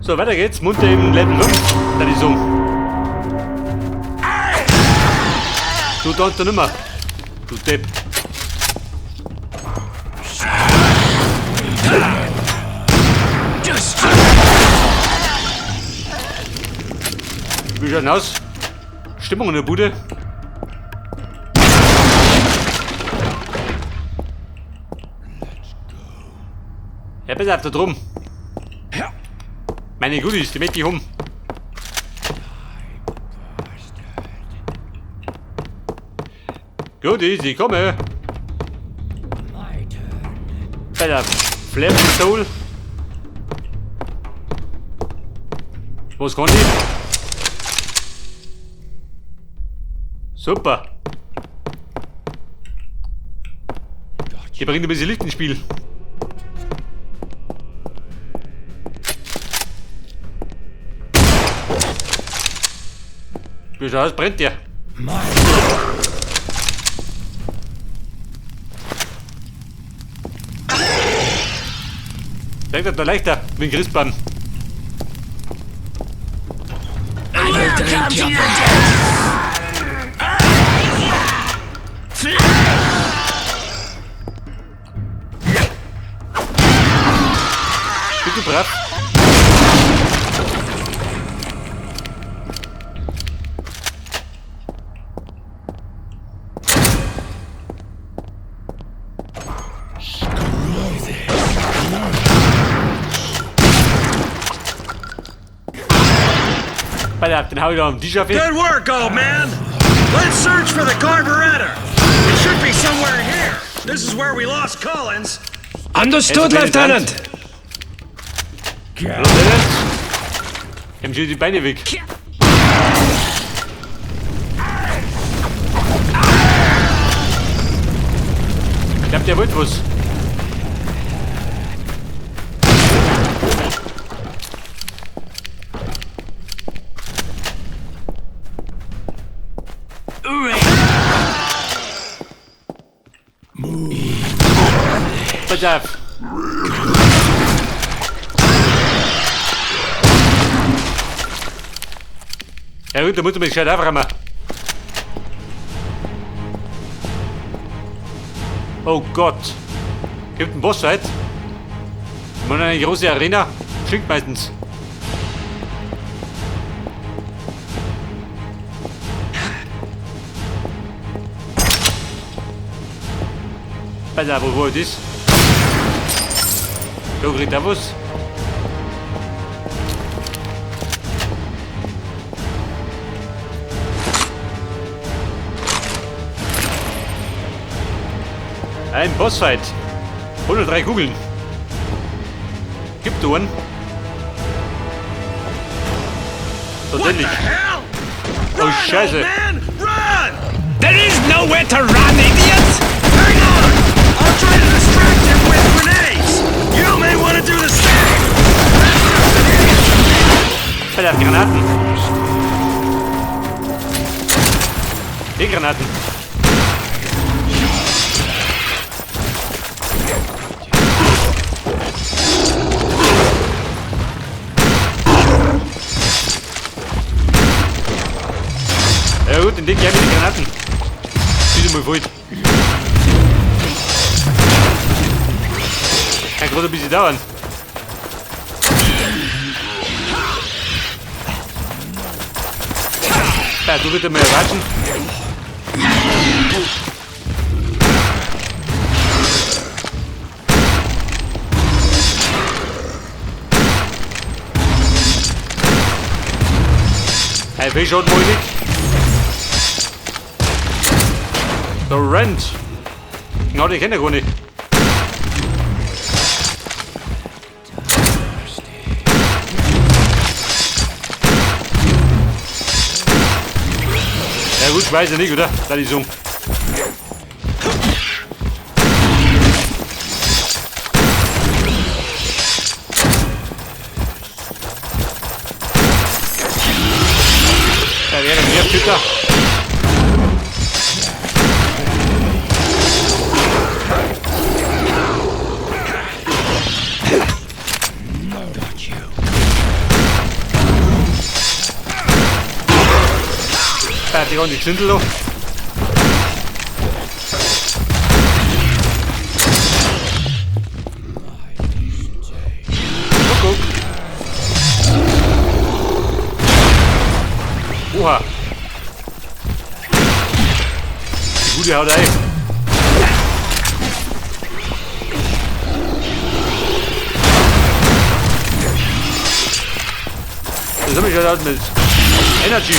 So, weiter geht's. Munter im Level 5, da die Song. Du tanzt da nimmer. Du Depp. Wie schaut denn aus? Stimmung in der Bude. Ja, pass auf, da drum. Meine Goodies, die möchte ich um. Goodies, ich komme. Bei der Flare Pistol. Was kann ich? Super. Die bringt ein bisschen Licht ins Spiel. Wie schaut aus? Brennt der? Denkt da leichter mit dem Christbaum. Bist du brav? Pass auf, den hau ich da am Tisch auf. Good work, old man! Let's search for the carburetor! It should be somewhere here. This is where we lost Collins. Understood, Lieutenant. Lieutenant. Lieutenant. Haben schon die Beine weg. Ich glaub, der wollte was. Pass auf. Ja gut, da muss man gescheit aufräumen. Oh Gott. Gibt einen Bossfight? Wir haben eine große Arena. Klingt meistens. Pass auf, wo das? Da kriegt er was. Ein Bossfight. 103 Kugeln. Gibt du einen? Tatsächlich. Hell! Oh, Run, Scheiße. old man! Run! There is nowhere to run, idiot! Hang on! I'll try to distract him with grenades! You may want to do the same! That's just an idiot! Pass auf, Granaten. Die Granaten. Ja gut, den Ding gleich mit den Granaten. Schieß mal voll. Kann gerade ein bisschen dauern. Ja, du bitte mal watschen. Hey, will schon wohl nicht. Der rennt. Genau, den kennt er gar nicht. Ja gut, ich weiß ja nicht, oder? Da die so. Da wäre mehr Twitter. Die ganze Gesindel da. Kuckuck. Oha. Die gute haut ein. Das hab ich schon mit Energy.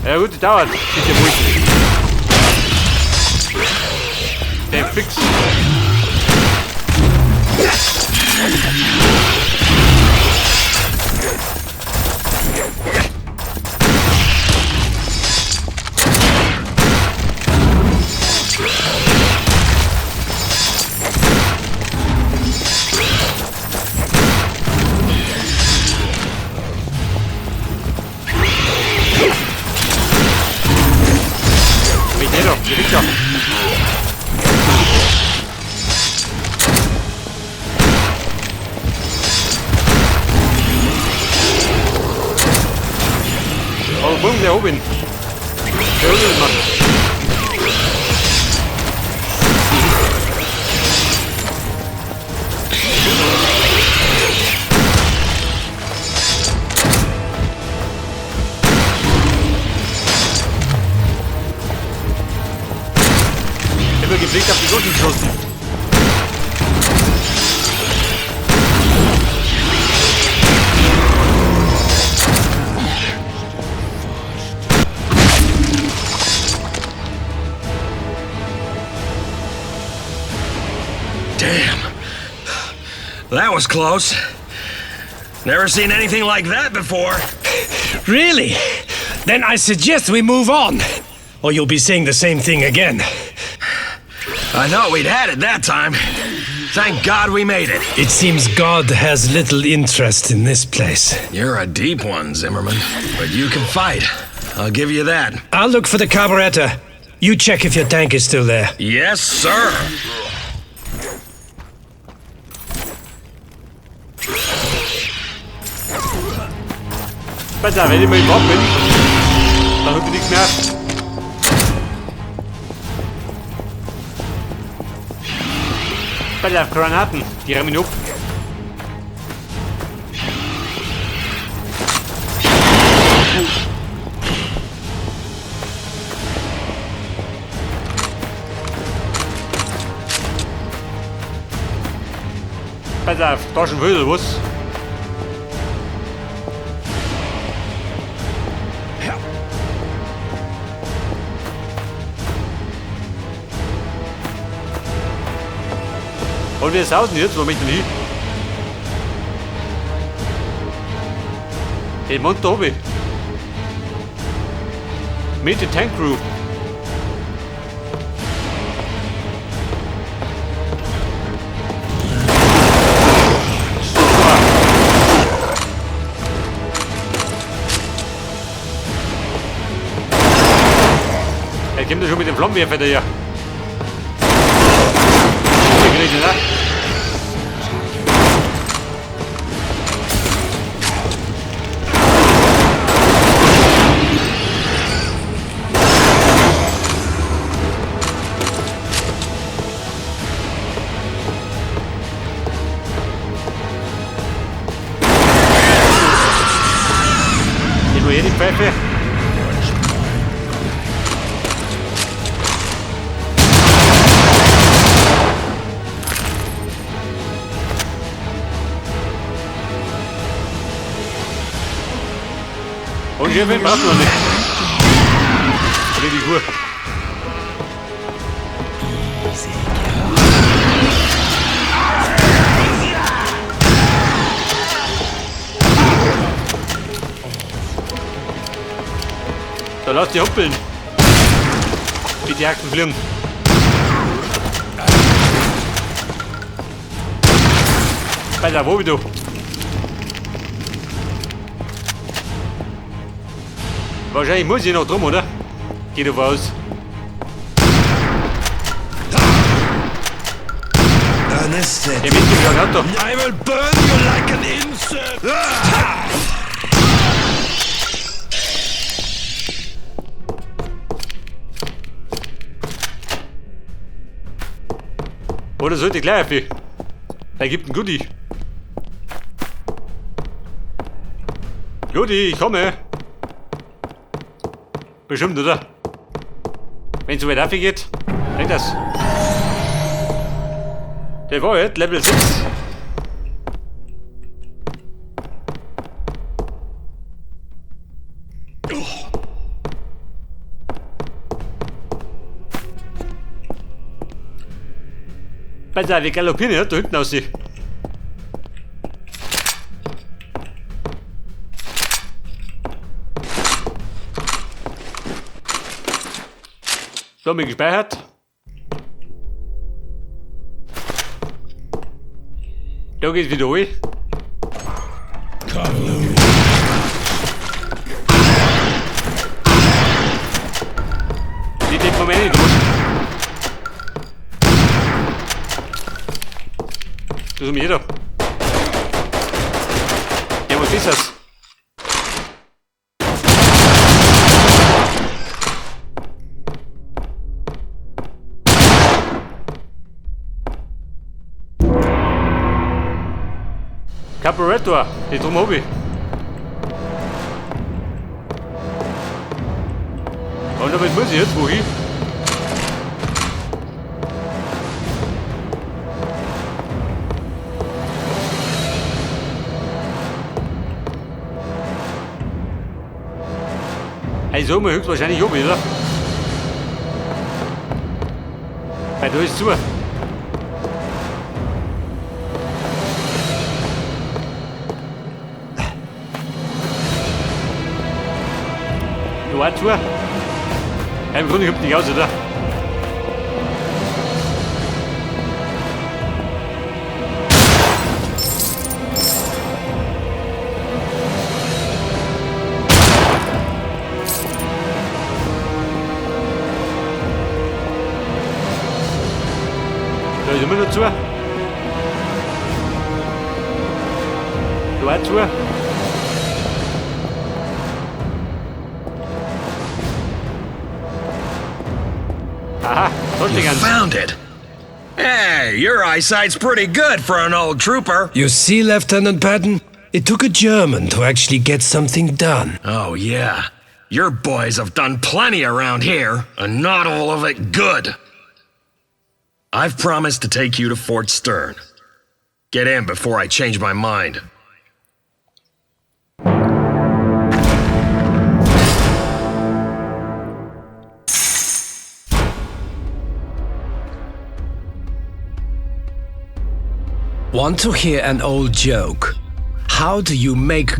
Ja gut, die dauert. Sicher ruhig. Der fix. Mich nicht doch, die Wichser. Oh, boom, der oben. Der oben, Mann. Immer geblickt auf die Großen geschossen. Damn. That was close. Never seen anything like that before. Really? Then I suggest we move on, or you'll be saying the same thing again. I thought we'd had it that time. Thank God we made it. It seems God has little interest in this place. You're a deep one, Zimmerman. But you can fight. I'll give you that. I'll look for the carburetor. You check if your tank is still there. Yes, sir. Pass auf, wenn ich mal im Bock bin, dann hab ich nichts mehr. Pass auf, Granaten, die rammen ab. Pass auf, da schon wieder was. Und wir sausen jetzt, wo möchte ich denn hin? Den Mund da oben. Mit der Tank Crew. Super. Er kommt ja schon mit dem Flammenwerfer daher. Ne? Ich will hier die Pfeife. Und hier brauchst du noch nicht. Richtig gut. Da lass die hoppeln. Die Jagden fliegen. Pass auf, wo bist du? Wahrscheinlich muss ich noch drum, oder? Geh doch aus. Ernest Der mit dem Auto. I will burn you like an insect! Ah! Oder sollte ich gleich auf? Da gibt ein Goodie. Goodie, ich komme. Bestimmt, oder? Wenn es so weit auf geht, bringt das. Der war jetzt Level 6. Pass auf, wir galoppieren ja da hinten aus. Da haben wir gespeichert. Da geht's wieder rein. Die denkt man mir nicht durch. Das ist um jeder. Ja, was ist das? Carburetor, die drum hab ich. Und damit muss ich jetzt wohin? Also, man höchstwahrscheinlich oben, oder? Weil da ist zu. Da auch zu. Ja, im Grunde kommt nicht aus, oder? Da ist immer noch zu. Da auch zu. Aha, da You steht eins. found it! Hey, your eyesight's pretty good for an old trooper. You see, Lieutenant Patton, it took a German to actually get something done. Oh, yeah. Your boys have done plenty around here, and not all of it good. I've promised to take you to Fort Stern. Get in before I change my mind. Want to hear an old joke? How do you make